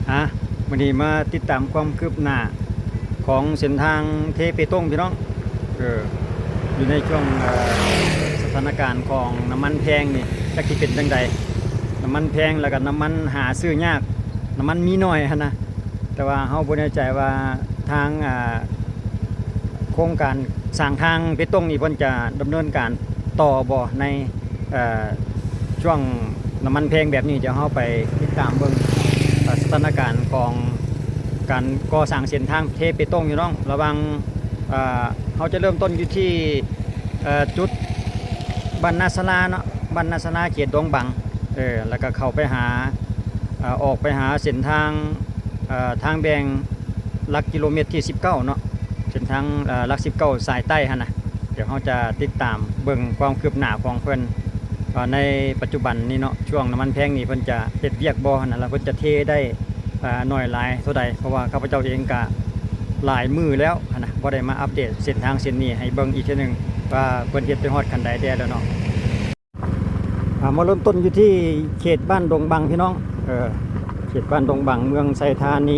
ອ່າ ມື້ນີ້ມາຕິດຕາມຄວາມຄືບໜ້າຂອງເສັ້ນທາງເທເປຕົງ ພີ່ນ້ອງ. ເອີ ຢູ່ໃນຊ່ວງ ເອີ ສະຖານະການຂອງນ້ຳມັນແພງນີ້ ຈັກຊິເປັນຈັ່ງໃດ? ນ້ຳມັນແພງ ແລ້ວກໍນ້ຳມັນຫາຊື້ຍາກ, ນ້ຳມັນມີໜ້ອຍຫັ້ນນະ. ແຕ່ວ່າເຮົາບໍ່ແນ່ໃຈວ່າທາງ ອ່າ ໂຄງການສ້າງທາງເປຕົງນີ້ ເພິ່ນຈະດຳເນີນການຕໍ່ບໍ່ໃນ ເອີ ຊ່ວງນ້ຳມັນແພງແບບນີ້. ດຽວເຮົາໄປຕິດຕາມເບິ່ງ ເອີ ສະຖານະການຂອງການກໍ່ສ້າງເສັ້ນທາງເທເປຕົງຢູ່ເນາະ ລະຫວ່າງ ເອີ ເຮົາຈະເລີ່ມຕົ້ນຢູ່ທີ່ ເອີ ຈຸດບ້ານນາສາລາເນາະ, ບ້ານນາສາລາ ເຂດດົງບັງ ເອີ ແລ້ວກໍເຂົ້າໄປຫາ ເອີ ອອກໄປຫາເສັ້ນທາງ ເອີ ທາງແບ່ງຫຼັກກິໂລເມດທີສິບເກົ້າເນາະ, ເສັ້ນທາງ ເອີ ຫຼັກສິບເກົ້າສາຍໃຕ້ຫັ້ນນະ. ດຽວເຮົາຈະຕິດຕາມເບິ່ງຄວາມຄືບໜ້າຂອງເພິ່ນ ເອີ ໃນປັດຈຸບັນນີ້ເນາະ, ຊ່ວງນ້ຳມັນແພງນີ້ເພິ່ນຈະເຮັດວຽກບໍ່ຫັ້ນນະ ແລ້ວເພິ່ນຈະເທໄດ້ ເອີ ໜ້ອຍຫຼາຍເທົ່າໃດ, ເພາະວ່າຂ້າພະເຈົ້າເອງກະຫຼາຍມື້ແລ້ວຫັ້ນນະ ບໍ່ໄດ້ມາອັບເດດເສັ້ນທາງເສັ້ນນີ້ໃຫ້ເບິ່ງອີກເທື່ອໜຶ່ງ ວ່າເພິ່ນເຮັດໄປຮອດຂັ້ນໃດແດ່ແລ້ວເນາະ. ອ່າ ມາເລີ່ມຕົ້ນຢູ່ທີ່ເຂດບ້ານດົງບັງ ພີ່ນ້ອງ, ເອີ ເຂດບ້ານດົງບັງ ເມືອງໄຊທານີ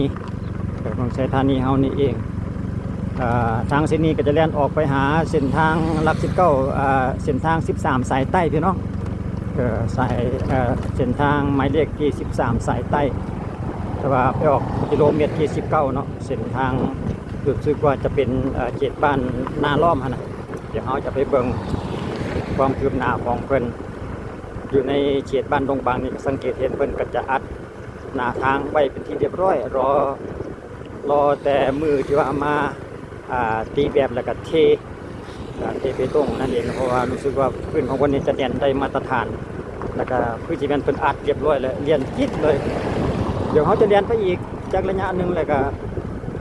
ເອີ ເມືອງໄຊທານີເຮົານີ້ເອງ. ອ່າ ທາງເສັ້ນນີ້ກໍຈະແລ່ນອອກໄປຫາເສັ້ນທາງຫຼັກສິບເກົ້າ ອ່າ ເສັ້ນທາງສິບສາມສາຍໃຕ້ ພີ່ນ້ອງ, ເອີ ສາຍ ເອີ ເສັ້ນທາງໝາຍເລກທີສິບສາມສາຍໃຕ້, ແຕ່ວ່າໄປອອກກິໂລເມດທີສິບເກົ້າເນາະ. ເສັ້ນທາງ ຮູ້ສຶກວ່າຈະເປັນ ເອີ ເຂດບ້ານນາລ້ອມຫັ້ນນະ. ດຽວເຮົາຈະໄປເບິ່ງຄວາມຄືບໜ້າຂອງເພິ່ນຢູ່ໃນເຂດບ້ານດົງບັງນີ້. ສັງເກດເຫັນເພິ່ນກໍຈະອັດໜ້າທາງໄວ້ເປັນທີ່ຮຽບຮ້ອຍ, ລໍ ລໍແຕ່ມື້ທີ່ວ່າມາ ອ່າ ຕີແບບ ແລ້ວກໍເທ ອ່າ ເທເປຕົງນັ້ນເອງ, ເພາະວ່າຮູ້ສຶກວ່າພື້ນຂອງເພິ່ນນີ້ຈະແໜ້ນໄດ້ມາດຕະຖານ ແລ້ວກໍຄືຊິແມ່ນເພິ່ນອັດຮຽບຮ້ອຍແລ້ວ ລຽນຕິດເລີຍ. ດຽວເຮົາຈະແລ່ນໄປອີກຈັກໄລຍະໜຶ່ງ ແລ້ວກໍ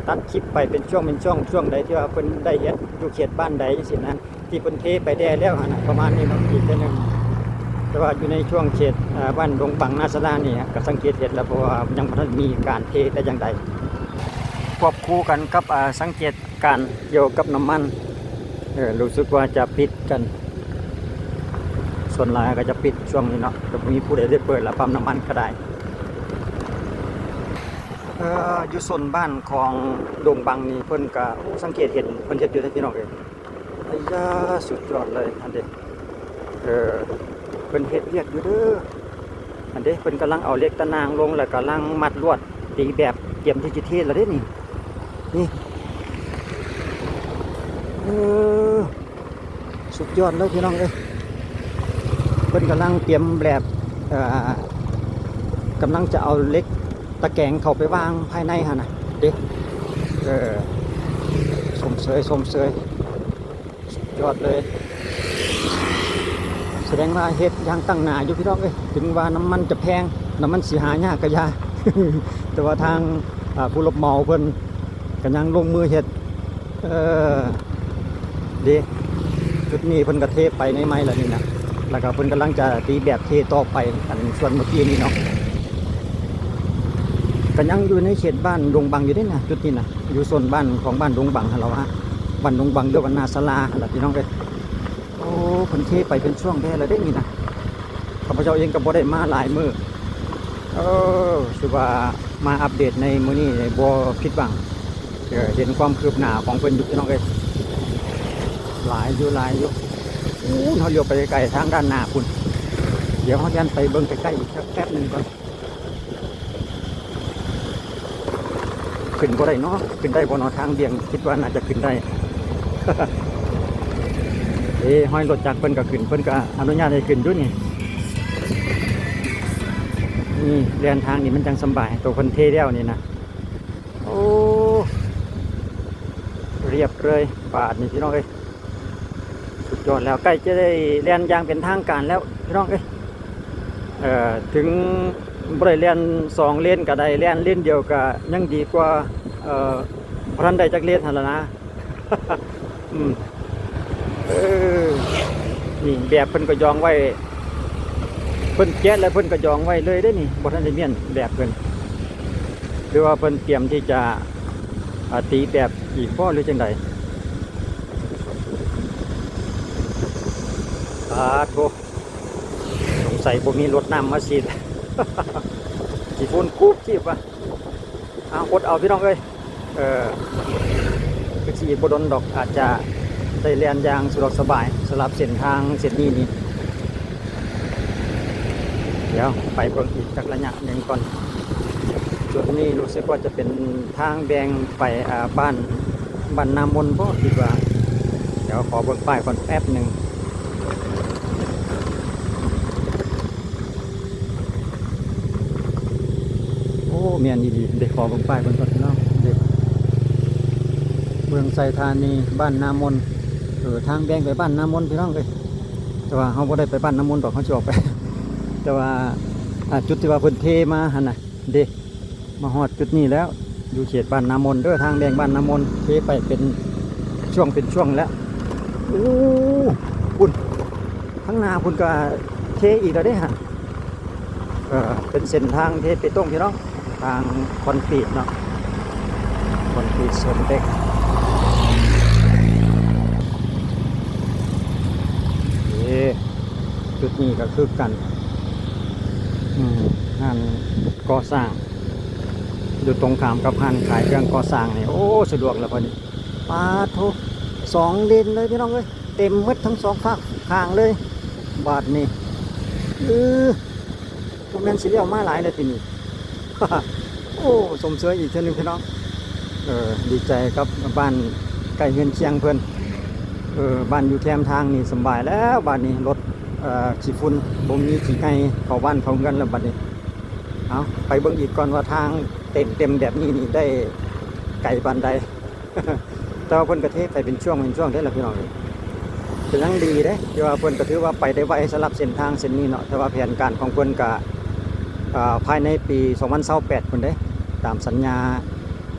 ຕັດຄລິບໄປເປັນຊ່ວງເປັນຊ່ວງ, ຊ່ວງໃດທີ່ວ່າເພິ່ນໄດ້ເຮັດຢູ່ເຂດບ້ານໃດຈັ່ງຊີ້ນະ ທີ່ເພິ່ນເທໄປແດ່ແລ້ວຫັ້ນນະ ປະມານນີ້ເນາະ ອີກເທື່ອໜຶ່ງ. ແຕ່ວ່າຢູ່ໃນຊ່ວງເຂດ ເອີ ບ້ານດົງບັງນາສາລານີ້ ກໍສັງເກດເຫັນແລ້ວ ເພາະວ່າຍັງບໍ່ທັນມີການເທແຕ່ຢ່າງໃດ. ຄວບຄູ່ກັນກັບ ເອີ ສັງເກດ ການກ່ຽວກັບນ້ຳມັນ ເອີ ຮູ້ສຶກວ່າຈະປິດກັນ, ສ່ວນຫຼາຍກໍຈະປິດຊ່ວງນີ້ເນາະ, ຈະບໍ່ມີຜູ້ໃດໄດ້ເປີດລະ ປ້ຳນ້ຳມັນກໍໄດ້. ເອີ ຢູ່ໂຊນບ້ານຂອງດົງບັງນີ້ ເພິ່ນກໍ ໂອ້ ສັງເກດເຫັນເພິ່ນເຮັດຢູ່ເດ້ ພີ່ນ້ອງເອີຍ. ໄອ້ຢາ ສຸດຍອດເລີຍ ອັນເດ້. ເອີ ເພິ່ນເຮັດວຽກຢູ່ເດີ. ອັນເດ້ ເພິ່ນກຳລັງເອົາເຫຼັກຕະໜ່າງລົງ ແລ້ວກຳລັງມັດລວດ ຕີແບບ ຕຽມທີ່ຈະເທແລ້ວເດ້ນີ້. ນີ້ ເອີ ສຸດຍອດເລີຍ ພີ່ນ້ອງເອີຍ. ເພິ່ນກຳລັງຕຽມແບບ ເອີ ກຳລັງຈະເອົາເຫຼັກຕະແກງເຂົ້າໄປວາງພາຍໃນຫັ້ນນະເດ້. ເອີ ຊົມເຊີຍ ຊົມເຊີຍ. ຍອດເລີຍ. ສະແດງວ່າເຮັດຢ່າງຕັ້ງໜ້າຢູ່ ພີ່ນ້ອງເອີຍ. ເຖິງວ່ານ້ຳມັນຈະແພງ, ນ້ຳມັນຊິຫາຍາກກະຢ່າ, ແຕ່ວ່າທາງ ອ່າ ຜູ້ຮັບເໝົາເພິ່ນກະຍັງລົງມືເຮັດ. ເອີ ເດ້ ຈຸດນີ້ເພິ່ນກະເທໄປໃນໄມ້ລະນີ້ນະ, ແລ້ວກະເພິ່ນກຳລັງຈະຕີແບບເທຕໍ່ໄປ ອັນສ່ວນເມື່ອກີ້ນີ້ເນາະ. ກະຍັງຢູ່ໃນເຂດບ້ານດົງບັງຢູ່ເດ້ນະ ຈຸດນີ້ນະ, ຢູ່ໂຊນບ້ານຂອງບ້ານດົງບັງຫັ້ນລະວະ, ບ້ານດົງບັງ ຫຼືວ່ານາສາລາຫັ້ນລະ ພີ່ນ້ອງເອີຍ. ໂອ້ ເພິ່ນເທໄປເປັນຊ່ວງແທ້ລະເດ້ນີ້ນະ, ຂ້າພະເຈົ້າເອງກໍບໍ່ໄດ້ມາຫຼາຍມື້. ເອີ ຖືວ່າມາອັບເດດໃນມື້ນີ້ບໍ່ຜິດຫວັງ, ເອີ ເຫັນຄວາມຄືບໜ້າຂອງເພິ່ນຢູ່ ພີ່ນ້ອງເອີຍ. ຫຼາຍຢູ່ ຫຼາຍຢູ່. ໂອ້ ເຮົາຫຼຽວໄປໄກໆ ທາງດ້ານໜ້າພຸ້ນ, ດຽວເຮົາແລ່ນໄປເບິ່ງໃກ້ໆອີກຈັກແປັບໜຶ່ງກ່ອນ. ຂຶ້ນບໍ່ໄດ້ເນາະ, ຂຶ້ນໄດ້ບໍ່ເນາະ ທາງບຽງ? ຄິດວ່າໜ້າຈະຂຶ້ນໄດ້. ເອີ ຮອຍລົດຈັກເພິ່ນກໍຂຶ້ນ, ເພິ່ນກໍອະນຸຍາດໃຫ້ຂຶ້ນຢູ່ນີ້. ນີ້ ແລ່ນທາງນີ້ມັນຈັ່ງສຳບາຍ, ໂຕເພິ່ນເທແລ້ວນີ້ນະ. ໂອ້ ລຽບເລີຍບາດນີ້ ພີ່ນ້ອງເອີຍ. ສຸດຍອດແລ້ວ, ໃກ້ຈະໄດ້ແລ່ນຢ່າງເປັນທາງການແລ້ວ ພີ່ນ້ອງເອີຍ. ເອີ ເຖິງບໍ່ໄດ້ແລ່ນສອງເລນກໍໄດ້, ແລ່ນເລນດຽວກໍຍັງດີກວ່າ ເອີ ບໍ່ທັນໄດ້ຈັກເລນຫັ້ນລະນະ. ອືມ ເອີ ນີ້ແບບເພິ່ນກໍຢອງໄວ້, ເພິ່ນແກະແລ້ວເພິ່ນກໍຢອງໄວ້ເລີຍເດ້ນີ້, ບໍ່ທັນໄດ້ມ້ຽນແບບເພິ່ນ. ຫຼືວ່າເພິ່ນຕຽມທີ່ຈະ ອາ ຕີແບບອີກບໍ່ ຫຼືຈັ່ງໃດ? ປາດໂທ້ ສົງໄສບໍ່ມີລົດນ້ຳມາສີດ ຂີ້ຝຸ່ນກຸບກີບວ່າ. ເອົາ ອົດເອົາພີ່ນ້ອງເອີຍ. ເອີ ຄືຊິອີກບໍ່ດົນດອກ ອາດຈະໄດ້ແລ່ນຢ່າງສະດວກສະບາຍສຳລັບເສັ້ນທາງເສັ້ນນີ້ນີ້. ດຽວໄປເບິ່ງອີກຈັກໄລຍະໜຶ່ງກ່ອນ. ຈຸດນີ້ຮູ້ສຶກວ່າຈະເປັນທາງແບ່ງໄປ ອ່າ ບ້ານ ບ້ານນາມົນບໍ ຄິດວ່າ. ດຽວຂໍເບິ່ງປ້າຍກ່ອນແປັບໜຶ່ງ. ໂອ້ ແມ່ນອີ່ຫຼີເດ. ຂໍເບິ່ງປ້າຍເພິ່ນກ່ອນພີ່ນ້ອງເດ. ເມືອງໄຊທານີ ບ້ານນາມົນ. ເອີ ທາງແບ່ງໄປບ້ານນາມົນພີ່ນ້ອງເອີຍ. ແຕ່ວ່າເຮົາບໍ່ໄດ້ໄປບ້ານນາມົນດອກ ເຮົາຊິອອກໄປ. ແຕ່ວ່າ ອ່າ ຈຸດທີ່ວ່າເພິ່ນເທມາຫັ້ນນະເດ. ມາຮອດຈຸດນີ້ແລ້ວ ຢູ່ເຂດບ້ານນາມົນເດີ. ທາງແບ່ງບ້ານນາມົນ ເທໄປເປັນຊ່ວງເປັນຊ່ວງແລ້ວ. ໂອ້ ພຸ້ນ ຂ້າງໜ້າພຸ້ນກະເທອີກແລ້ວເດ້ຫັ້ນ. ເອີ ເປັນເສັ້ນທາງເທເປຕົງພີ່ນ້ອງ ທາງຄອນກຣີດເນາະ ຄອນກຣີດເຊີງເຕັກ. ເອີ ຈຸດນີ້ກໍຄືກັນ ອືມ ຮ້ານກໍ່ສ້າງ ຢູ່ຕົງຂ້າມກັບຮ້ານຂາຍເຄື່ອງກໍ່ສ້າງນີ້. ໂອ້ ສະດວກແລ້ວບັດນີ້. ປາດໂທ້ ສອງເລນເລີຍພີ່ນ້ອງເອີຍ. ເຕັມໝົດທັງສອງຟາກຂ້າງເລີຍບາດນີ້. ເອີ ບໍ່ແມ່ນຊິລ້ຽວມາຫຼາຍແລ້ວຕິນີ້. ໂອ້ ຊົມເຊີຍອີກເທື່ອໜຶ່ງພີ່ນ້ອງ. ເອີ ດີໃຈກັບບ້ານໃກ້ເຮືອນຄຽງເພິ່ນ. ເອີ ບ້ານຢູ່ແຄມທາງນີ້ສຳບາຍແລ້ວບາດນີ້. ລົດ ເອີ ຂີ້ຝຸ່ນ ບໍ່ມີຂີ້ໄຫງ່ເຂົ້າບ້ານເຂົ້າເຮືອນແລ້ວບາດນີ້. ເອົາ ໄປເບິ່ງອີກກ່ອນວ່າທາງເຕັມໆແບບນີ້ນີ້ໄດ້ໄກປານໃດ. ແຕ່ວ່າເພິ່ນກໍເທໄປເປັນຊ່ວງເປັນຊ່ວງເດ້ລະພີ່ນ້ອງ. ກໍຍັງດີເດ້ ທີ່ວ່າເພິ່ນກໍຖືວ່າໄປໄດ້ໄວສຳລັບເສັ້ນທາງເສັ້ນນີ້ເນາະ. ແຕ່ວ່າແຜນການຂອງເພິ່ນກໍ ເອີ ພາຍໃນປີສອງພັນຊາວແປດພຸ້ນເດ້ ຕາມສັນຍາ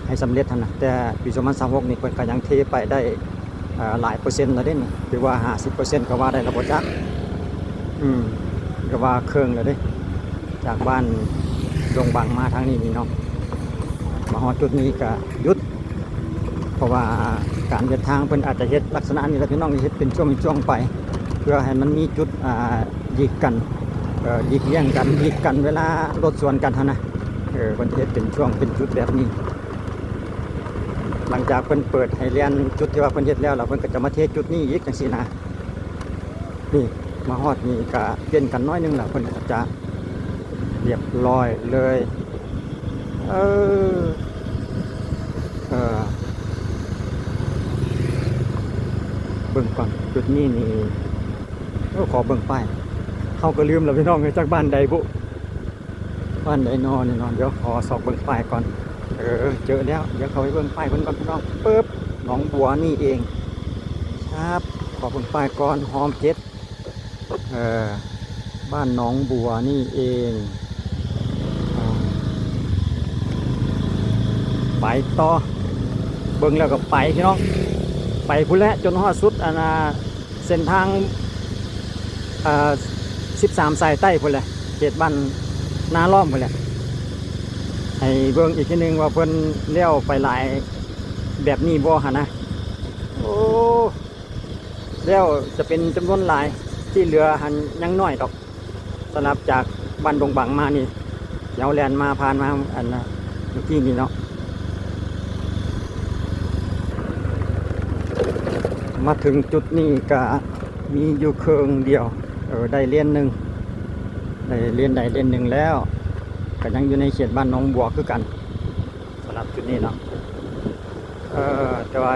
ໃຫ້ສຳເລັດຫັ້ນນະ. ແຕ່ປີສອງພັນຊາວຫົກນີ້ເພິ່ນກໍຍັງເທໄປໄດ້ ເອີ ຫຼາຍເປີເຊັນແລ້ວເດ້ນີ້ ຖືວ່າຫ້າສິບເປີເຊັນກໍວ່າໄດ້ແລ້ວບໍ່ຈັກ. ອືມ ກໍວ່າເຄິ່ງແລ້ວເດ້ ຈາກບ້ານດົງບັງມາທາງນີ້ນີ້ເນາະ. ມາຮອດຈຸດນີ້ກໍຢຸດ ເພາະວ່າການເຮັດທາງເພິ່ນອາດຈະເຮັດລັກສະນະນີ້ແຫຼະພີ່ນ້ອງ ເຮັດເປັນຊ່ວງເປັນຊ່ວງໄປ ເພື່ອໃຫ້ມັນມີຈຸດ ອ່າ ຫຼີກກັນ ເອີ ຫຼີກລ່ຽງກັນ ຫຼີກກັນເວລາລົດສວນກັນຫັ້ນນະ. ເອີ ເພິ່ນເຮັດເປັນຊ່ວງເປັນຈຸດແບບນີ້. ຫຼັງຈາກເພິ່ນເປີດໃຫ້ແລ່ນຈຸດທີ່ວ່າເພິ່ນເຮັດແລ້ວ ແລ້ວເພິ່ນກໍຈະມາເທຈຸດນີ້ອີກ ຈັ່ງຊີ້ນະ. ນີ້ ມາຮອດນີ້ກະປ່ຽນກັນໜ້ອຍໜຶ່ງແລ້ວ ເພິ່ນກະຈະລຽບລ້ອຍເລີຍ. ເອີ ເອີ ເບິ່ງກ່ອນ ຈຸດນີ້ນີ້ ໂອ້ ຂໍເບິ່ງປ້າຍ ເຮົາກໍລືມແລ້ວພີ່ນ້ອງເອີຍ ຈັກບ້ານໃດບຸ. ບ້ານໃດນໍນີ້ນໍ ດຽວຂໍຊອກເບິ່ງປ້າຍກ່ອນ. ເອີ ເຈີແລ້ວ ດຽວເຂົ້າໄປເບິ່ງປ້າຍເພິ່ນກ່ອນພີ່ນ້ອງ. ປຶບ ໜອງບົວນີ້ເອງ. ຄັບ ຂໍເບິ່ງປ້າຍກ່ອນ ຮອມເຈັດ ເອີ ບ້ານໜອງບົວນີ້ເອງ. ອ່າ ໄປຕໍ່ ເບິ່ງແລ້ວກໍໄປພີ່ນ້ອງ ໄປພຸ້ນແຫຼະ ຈົນຮອດສຸດ ອັນນ່າ ເສັ້ນທາງ ເອີ ສິບສາມສາຍໃຕ້ພຸ້ນແຫຼະ ເຂດບ້ານນາລ້ອມພຸ້ນແຫຼະ. ໃຫ້ເບິ່ງອີກທີໜຶ່ງວ່າເພິ່ນແລ້ວໄປຫຼາຍແບບນີ້ບໍ່ຫັ້ນນະ. ໂອ້ ແລ້ວຈະເປັນຈຳນວນຫຼາຍ ທີ່ເຫຼືອຫັ້ນຍັງໜ້ອຍດອກ. ສຳລັບຈາກບ້ານດົງບັງມານີ້ ທີ່ເຮົາແລ່ນມາຜ່ານມາ ອັນນ່າ ເມື່ອກີ້ນີ້ເນາະ ມາເຖິງຈຸດນີ້ກະມີຢູ່ເຄິ່ງດຽວ ເອີ ໄດ້ເລນໜຶ່ງ ໄດ້ເລນໃດເລນໜຶ່ງແລ້ວ ກະຍັງຢູ່ໃນເຂດບ້ານໜອງບົວຄືກັນ ສຳລັບຈຸດນີ້ເນາະ. ເອີ ແຕ່ວ່າ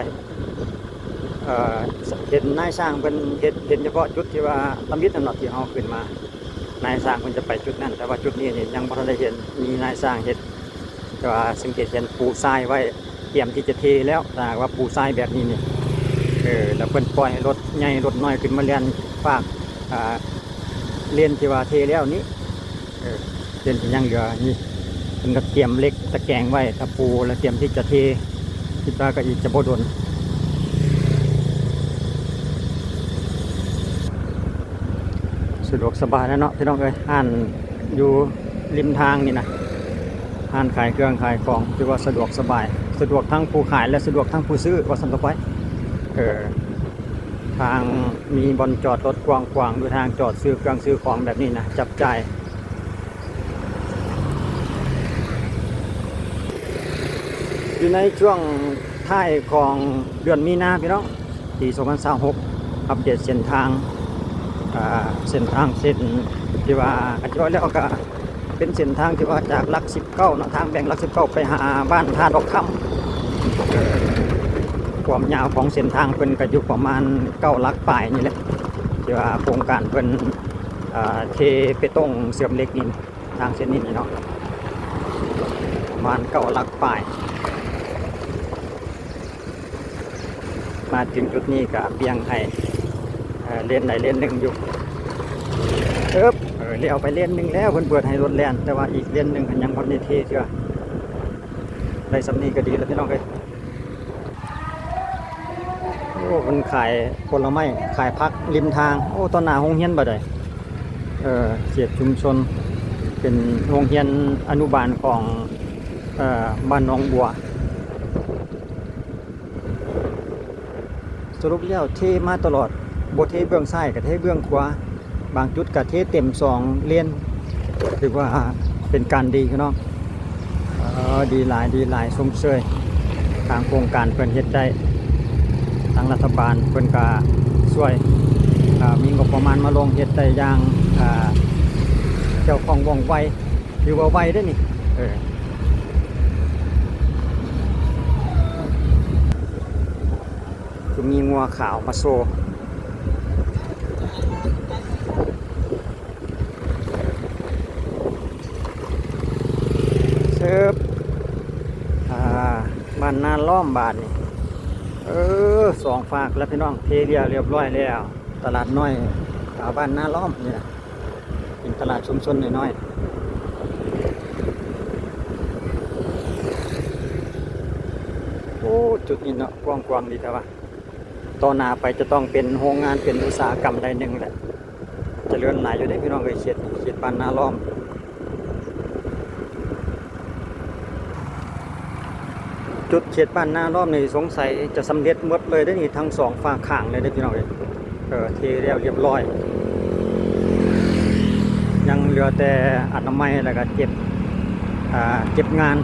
ເອີ ເຫັນນາຍຊ່າງເພິ່ນເຮັດ ເຫັນສະເພາະຈຸດທີ່ວ່າທຳອິດນັ້ນເນາະ ທີ່ເຮົາຂຶ້ນມາ ນາຍຊ່າງເພິ່ນຈະໄປຈຸດນັ້ນ ແຕ່ວ່າຈຸດນີ້ນີ້ຍັງບໍ່ທັນໄດ້ເຫັນມີນາຍຊ່າງເຮັດ ແຕ່ວ່າສັງເກດເຫັນປູຊາຍໄວ້ ຕຽມທີ່ຈະເທແລ້ວ. ຖ້າຫາກວ່າປູຊາຍແບບນີ້ນີ້ ເອີ ແລ້ວເພິ່ນປ່ອຍໃຫ້ລົດໃຫຍ່ລົດນ້ອຍຂຶ້ນມາແລ່ນຟາກ ອ່າ ເລນທີ່ວ່າເທແລ້ວນີ້ ເອີ ເລນທີ່ຍັງເຫຼືອນີ້ ເພິ່ນກໍຕຽມເຫຼັກຕະແກງໄວ້ ຕະປູ ແລ້ວຕຽມທີ່ຈະເທ ຄິດວ່າກໍອີກຈະບໍ່ດົນ. ສະດວກສະບາຍແລ້ວເນາະພີ່ນ້ອງເອີຍ ຮ້ານຢູ່ລິມທາງນີ້ນະ ຮ້ານຂາຍເຄື່ອງຂາຍຂອງ ຖືວ່າສະດວກສະບາຍ ສະດວກທັງຜູ້ຂາຍ ແລະ ສະດວກທັງຜູ້ຊື້ ວ່າຊັ້ນຕໍ່ໄປ. ເອີ ທາງມີບ່ອນຈອດລົດກວ້າງໆ ຢູ່ທາງຈອດຊື້ເຄື່ອງຊື້ຂອງແບບນີ້ນະ ຈັບຈ່າຍ. ຢູ່ໃນຊ່ວງທ້າຍຂອງເດືອນມີນາ ພີ່ນ້ອງ ປີສອງພັນຊາວຫົກ ອັບເດດເສັ້ນທາງ ອ່າ ເສັ້ນທາງເສັ້ນທີ່ວ່າ ອາດຈະວ່າແລ້ວກໍເປັນເສັ້ນທາງທີ່ວ່າຈາກຫຼັກສິບເກົ້າເນາະ ທາງແບ່ງຫຼັກສິບເກົ້າໄປຫາບ້ານທ່າດອກຄຳ. ຄວາມຍາວຂອງເສັ້ນທາງເພິ່ນກໍຢູ່ປະມານເກົ້າຫຼັກປາຍນີ້ແຫຼະ ທີ່ວ່າໂຄງການເພິ່ນ ອ່າ ເທເປຕົງເຊື່ອມເຫຼັກນີ້ ທາງເສັ້ນນີ້ເນາະ ປະມານເກົ້າຫຼັກປາຍ. ມາເຖິງຈຸດນີ້ກໍປ່ຽງໃຫ້ ເອີ ເລນໃດເລນໜຶ່ງຢູ່. ເອີບ ເອີ ລ້ຽວໄປເລນໜຶ່ງແລ້ວ ເພິ່ນເປີດໃຫ້ລົດແລ່ນ ແຕ່ວ່າອີກເລນໜຶ່ງຫັ້ນຍັງບໍ່ໄດ້ເທເທື່ອ. ໄດ້ສ່ຳນີ້ກໍດີແລ້ວ ພີ່ນ້ອງເອີຍ. ໂອ້ ເພິ່ນຂາຍຜົນລະໄມ້ ຂາຍຜັກລິມທາງ. ໂອ້ ຕໍ່ໜ້າໂຮງຮຽນບໍ່ໄດ້ ເອີ ເຂດຊຸມຊົນ ເປັນໂຮງຮຽນອະນຸບານຂອງ ເອີ ບ້ານໜອງບົວ. ສະຫຼຸບແລ້ວເທມາຕະຫຼອດ ບໍ່ເທເບື້ອງຊ້າຍກໍເທເບື້ອງຂວາ. ບາງຈຸດກໍເທເຕັມສອງເລນ ຖືວ່າເປັນການດີເນາະ. ເອີ ດີຫຼາຍ ດີຫຼາຍ ຊົມເຊີຍ ທາງໂຄງການເພິ່ນເຮັດໄດ້ ທາງລັດຖະບານເພິ່ນກໍຊ່ວຍ ເອີ ມີງົບປະມານມາລົງເຮັດໄດ້ຢ່າງ ເອີ ກ່ຽວຂ້ອງວ່ອງໄວ ຖືວ່າໄວເດ້ນີ້. ເອີ ຄືມີງົວຂາວມາໂຊ. ເຊີບ ອ່າ ບ້ານນາລ້ອມບາດນີ້. ເອີ ສອງຟາກແລ້ວພີ່ນ້ອງ ເທລຽວຮຽບຮ້ອຍແລ້ວ. ຕະຫຼາດນ້ອຍ ອ່າ ບ້ານນາລ້ອມນີ້ນະ ເປັນຕະຫຼາດຊຸມຊົນນ້ອຍໆ. ໂອ້ ຈຸດນີ້ເນາະ ກວ້າງຂວາງດີແທ້ວ່າ. ຕໍ່ໜ້າໄປຈະຕ້ອງເປັນໂຮງງານ ເປັນອຸດສາຫະກຳໃດໜຶ່ງແຫຼະ. ຈະເລີນຫຼາຍຢູ່ເດ້ພີ່ນ້ອງເອີຍ ເຂດ ເຂດບ້ານນາລ້ອມ. ຈຸດເຂດບ້ານນາລ້ອມນີ້ສົງໄສຈະສຳເລັດໝົດເລີຍເດ້ນີ້ ທັງສອງຟາກຂ້າງເລີຍເດ້ພີ່ນ້ອງເອີຍ. ເອີ ເທແລ້ວຮຽບຮ້ອຍ ຍັງເຫຼືອແຕ່ອະນາໄມ ແລ້ວກໍເກັບ ອ່າ ເກັບງານ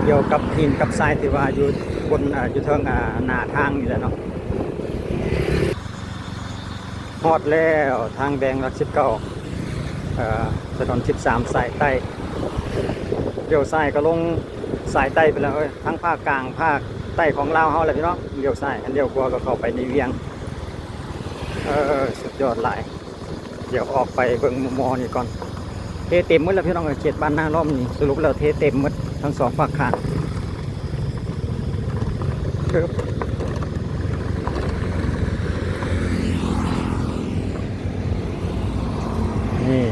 ກ່ຽວກັບຫີນກັບຊາຍທີ່ວ່າຢູ່ບົນ ອ່າ ຢູ່ເທິງ ອ່າ ໜ້າທາງນີ້ແຫຼະເນາະ. ຮອດແລ້ວ ທາງແບ່ງຫຼັກສິບເກົ້າ ເອີ ຖະໜົນສິບສາມສາຍໃຕ້ ລ້ຽວຊ້າຍກໍລົງສາຍໃຕ້ໄປແລ້ວເອີຍ ທັງພາກກາງພາກໃຕ້ຂອງລາວເຮົາແຫຼະພີ່ນ້ອງ. ລ້ຽວຊ້າຍ ຄັນລ້ຽວຂວາກໍເຂົ້າໄປໃນວຽງ. ເອີ ສຸດຍອດຫຼາຍ. ດຽວອອກໄປເບິ່ງໝໍ່ໆນີ້ກ່ອນ. ເທເຕັມໝົດແລ້ວພີ່ນ້ອງເອີຍ ເຂດບ້ານນາລ້ອມນີ້ ສະຫຼຸບແລ້ວເທເຕັມໝົດທັງສອງຟາກຂ້າງ. ເອີບ ນີ້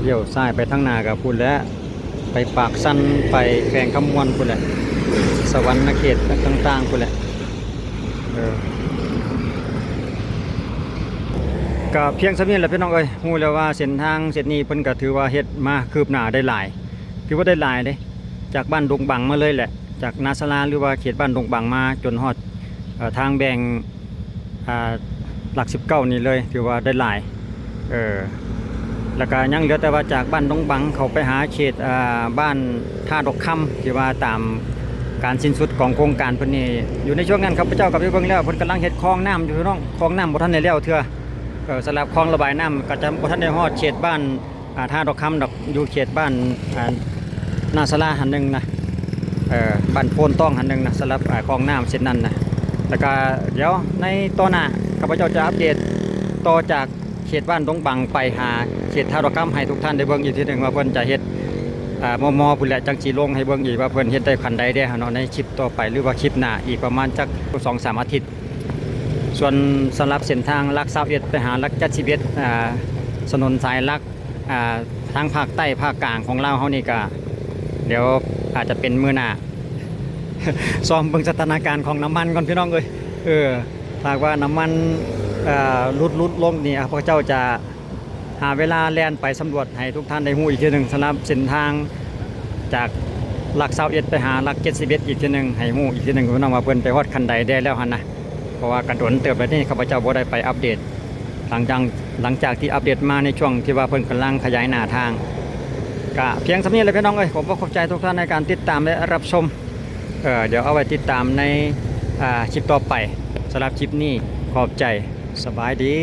ລ້ຽວຊ້າຍໄປທາງໜ້າກໍພຸ້ນແຫຼະ ໄປປາກຊັນ ໄປແຂວງຄຳມ່ວນພຸ້ນແຫຼະ ສະຫວັນນະເຂດຕ່າງໆພຸ້ນແຫຼະ. ເອີ ກໍພຽງສ່ຳນີ້ແຫຼະພີ່ນ້ອງເອີຍ. ຮູ້ແລ້ວວ່າເສັ້ນທາງເສັ້ນນີ້ເພິ່ນກໍຖືວ່າເຮັດມາຄືບໜ້າໄດ້ຫຼາຍ ຖືວ່າໄດ້ຫຼາຍເດ້. ຈາກບ້ານດົງບັງມາເລີຍແຫຼະ ຈາກນາສາລາ ຫຼືວ່າເຂດບ້ານດົງບັງມາຈົນຮອດ ເອີ ທາງແບ່ງ ອ່າ ຫຼັກສິບເກົ້ານີ້ເລີຍ ຖືວ່າໄດ້ຫຼາຍ. ເອີ ແລ້ວກໍຍັງເຫຼືອແຕ່ວ່າຈາກບ້ານດົງບັງເຂົ້າໄປຫາເຂດ ອ່າ ບ້ານທ່າດອກຄຳ ທີ່ວ່າຕາມການສິ້ນສຸດຂອງໂຄງການເພິ່ນນີ້. ຢູ່ໃນຊ່ວງນັ້ນ ຂ້າພະເຈົ້າກໍໄປເບິ່ງແລ້ວ ເພິ່ນກຳລັງເຮັດຄອງນ້ຳຢູ່ເນາະ ຄອງນ້ຳບໍ່ທັນໄດ້ແລ້ວເທື່ອ. ເອີ ສຳລັບຄອງລະບາຍນ້ຳກໍຈະບໍ່ທັນໄດ້ຮອດເຂດບ້ານ ອ່າ ທ່າດອກຄຳດອກ ຢູ່ເຂດບ້ານ ອ່າ ນາສາລາຫັ້ນໜຶ່ງນະ ເອີ ບ້ານໂພນຕ້ອງຫັ້ນໜຶ່ງນະ ສຳລັບ ອ່າ ຄອງນ້ຳເສັ້ນນັ້ນນະ. ແລ້ວກະດຽວໃນຕໍ່ໜ້າ ຂ້າພະເຈົ້າຈະອັບເດດຕໍ່ຈາກເຂດບ້ານດົງບັງໄປຫາເຂດທ່າດອກຄຳ ໃຫ້ທຸກທ່ານໄດ້ເບິ່ງອີກເທື່ອໜຶ່ງວ່າເພິ່ນຈະເຮັດ ອ່າ ມໍ່ໆ ພຸ້ນແຫຼະ ຈັ່ງຊິລົງໃຫ້ເບິ່ງອີກວ່າເພິ່ນເຮັດໄດ້ຂັ້ນໃດແດ່ເນາະ ໃນຄລິບຕໍ່ໄປ ຫຼືວ່າຄລິບໜ້າອີກປະມານຈັກສອງສາມອາທິດ. ສ່ວນສຳລັບເສັ້ນທາງຫຼັກຊາວເອັດໄປຫາຫຼັກເຈັດສິບເອັດ ອ່າ ຖະໜົນສາຍຫຼັກ ອ່າ ທາງພາກໃຕ້ພາກກາງຂອງລາວເຮົານີ້ກະ ດຽວອາດຈະເປັນມື້ໜ້າ ຊອມເບິ່ງສະຖານະການຂອງນ້ຳມັນກ່ອນພີ່ນ້ອງເອີຍ. ເອີ ຖ້າຫາກວ່ານ້ຳມັນ ເອີ ຫຼຸດ ຫຼຸດລົງນີ້ ພວກເຈົ້າຈະຫາເວລາແລ່ນໄປສຳຫຼວດໃຫ້ທຸກທ່ານໄດ້ຮູ້ອີກເທື່ອໜຶ່ງ ສຳລັບເສັ້ນທາງຈາກຫຼັກຊາວເອັດໄປຫາຫຼັກເຈັດສິບເອັດອີກເທື່ອໜຶ່ງ ໃຫ້ຮູ້ອີກເທື່ອໜຶ່ງພີ່ນ້ອງວ່າເພິ່ນໄປຮອດຂັ້ນໃດແດ່ແລ້ວຫັ້ນນະ. ເພາະວ່າກະດົນເຕີບແລ້ວນີ້ ຂ້າພະເຈົ້າບໍ່ໄດ້ໄປອັບເດດ ຫຼັງຈາກ ຫຼັງຈາກທີ່ອັບເດດມາໃນຊ່ວງທີ່ວ່າເພິ່ນກຳລັງຂະຫຍາຍໜ້າທາງ. ກະພຽງສ່ຳນີ້ແຫຼະພີ່ນ້ອງເອີຍ. ຂອບອົກຂອບໃຈທຸກທ່ານໃນການຕິດຕາມ ແລະ ຮັບຊົມ. ເອີ ດຽວເອົາໄວ້ຕິດຕາມໃນ ອ່າ ຄລິບຕໍ່ໄປ. ສຳລັບຄລິບນີ້ ຂອບໃຈ. ສະບາຍດີ.